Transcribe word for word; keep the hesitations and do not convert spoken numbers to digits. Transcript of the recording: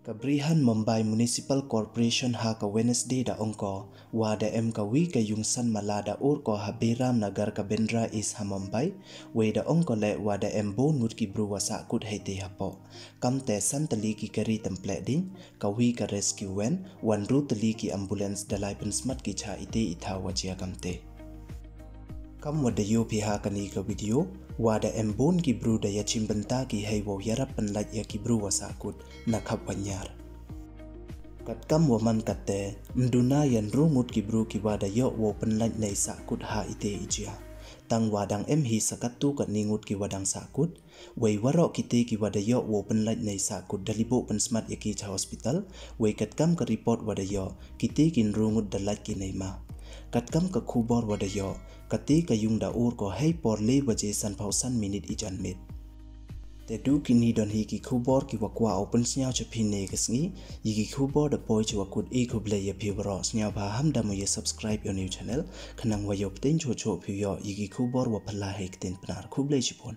Ka Brihan Mumbai Municipal Corporation ha ka Wednesday da ong ko, wa da em ka wi ka yung san mala da ur ko ha Biram Nagar ka Bandra East ha Mumbai, wei da ong ko le wa da em bun ngut ki bru wa sahkut heite hapoh. Kamte san tylli ki kari templeh ding, ka wi ka rescue van, wan ru tylli ki ambulance da lai pynsmat ki cha ite i thaw wa jia kamte. Kam wa da yoo phi ha kani ka video, wa da em bun ki bru da ya chim bynta ki hei wow yarap pynlait ya ki bru wa sahkut, na khap wa nyar. Katkam wa man katte, mduna yan ru ngut ki bru ki wa da yoh wow pynlait nei sahkut ha ite i jia. Tang wa dang em hi sa katto katni ngut ki wa dang sahkut, wei waroh kite ki wa da yoh wow pynlait nei sahkut da liboh pynsmat ya ki cha hospital, wei katkam ka report wa da yoh, kite ki ynru ngut da lait ki nei ma. Katkam ka khubor wa da yoh, kate ka yung da ur ko hei por le waje san phaw san minit i janmiet. Te du kini don hi ki khubor ki wa kwah u pynsnyaw cha phi ne ka sngi, ya ki khubor da poi cha wa kut. I khublei ya phi waroh, sngewbha ham da mo ya subscribe ya u new channel, khnang wa yoh pteng choh choh phi yoh ya ki khubor wa phylla hei ktien Pnar. Khublei chibun.